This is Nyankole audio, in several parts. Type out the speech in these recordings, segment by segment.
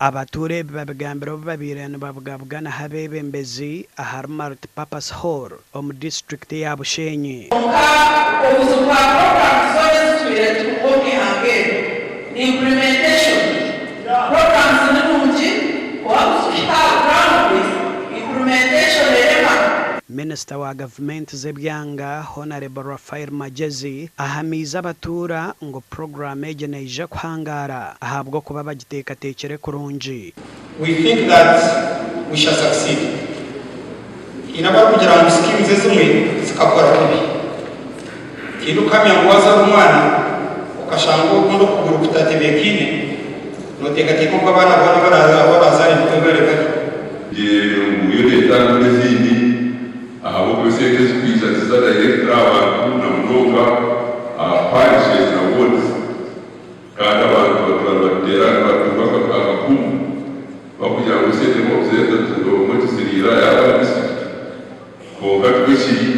Abatuura ebi babigambire obu babaire nibabugabuganaho abeebembezi ahari Multi-purpose Hall omu disiturikiti eya Bushenyi. Kwonka obuzibu bwa programs zoona ezitubaire nitutunga omu ihanga eri ni implementation. Programs ni nungi kwonka kuzihika aha ground, implementation erema. Minisita wa gavumenti z'ebyanga, Honarebo Raphael Magyezi ahamiize abatuura ngu puroguraamu egi neija kuhangaara ahabw'okuba bagiteekateekire kurungi. We think that we shall succeed. Haine abarikugira ngu schemes ezimwe zikakora kubi. Tihaine okuhamya ngu wazaara omwana okashanga obundi okuguru kutatebeekaine, noteekateeka ngu abaana boona abu orazaare nikwo bari bari. Ngu yo neetandura ezindi ahabw'okuba esente ezirikwija niziza direct aha bantu na munonga aha parishes na wards kandi abantu batuura nibateera nibatunga akakungu bakugira ngu esente mbwenu tuzireeta obumwe tuziriira yaaba ari district kwonka tikwo kiri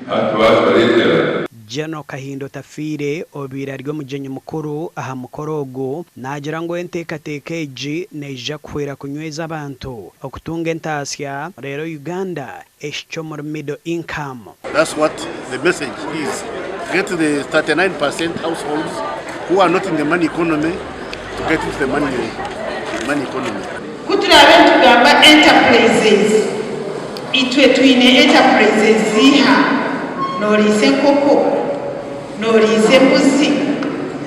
hati baazibareetera. General Kahinda Otafiire obaire ari omugyenyi mukuru aha mukoro ogu naagira ngu enteekateeka egi neija kuhwera kunyweza abantu okutunga entaasya reero Uganda ehikye omuri middle income. That's what the message is, get the 39% households who are not in the money economy to get into the money, money economy. Ku turaabe nitugamba enterprises, itwe twine enterprises ziiha? Nooriisa enkoko? Nooriisa embuzi?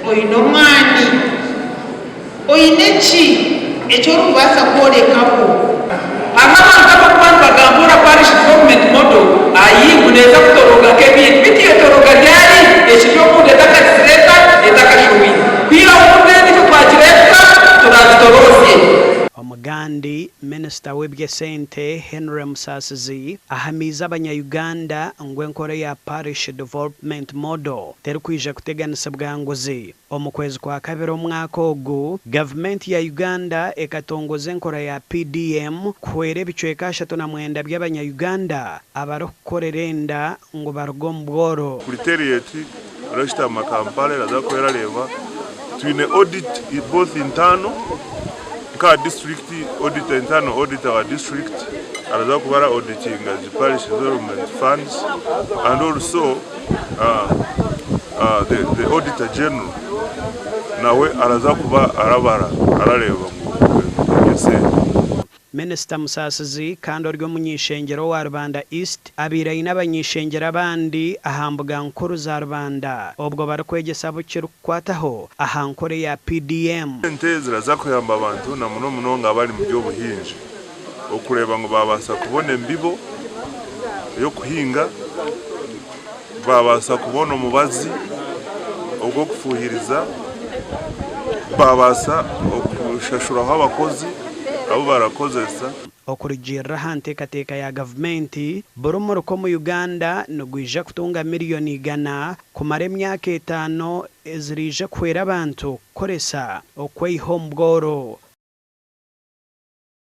Oine omwani? Oine ki eki orikubaasa kworekaho? Hariho abantu abarikuba nibagambura Parish Development Model ayi ngu neeza kutoroga nk'ebindi beitu yo etoroga ryari? Ekiri omunda etakagizire eta? Etakashohwire. Kwiha omunda egi itwe twagireeta turagitorozye. Omugandi, Minisita w'eby'esente, Henry Musasizi ahamiize abanya-Uganda ngu enkora eya Parish Development Model terikwija kuteganisibwa nguzi. Omu kwezi kwa kabiri omwaka ogu, gavumenti ya Uganda ekatongoza enkora ya PDM kuhwera ebicweka 39 by'abanya-Uganda abarikukorera enda ngu baruge omu bworo. Secretariat erashutama Kampala eraza kuba erareeba twine audit both internal nka district auditor internal auditor wa district araza kuba ara auditinga zi parish development funds and also the, the auditor general nawe araza kuba arabara arareeba ngu eby'esente. Minisita Musasizi kandi ori omuny'ishengyero owa Rubanda East abaire aine abany'ishengyero abandi aha mbuga nkuru za Rubanda obwo barikwegyesa abu kirikukwataho aha nkora eya PDM. Ente ziraza kuyamba abantu na muno munonga abari mu by'obuhingi okureeba ngu baabaasa kubona embibo y'okuhinga, baabaasa kubona omubazi ogw'okufuhiriza, baabaasa okushashuraho abakozi abu barakozesa. Okurugiirira aha nteekateeka ya gavumenti, buri muruka omu Uganda nigwija kutunga miriyoni igana kumara emyaka etaano eziraije kuhwera abantu kukoresa okweiha omu bworo.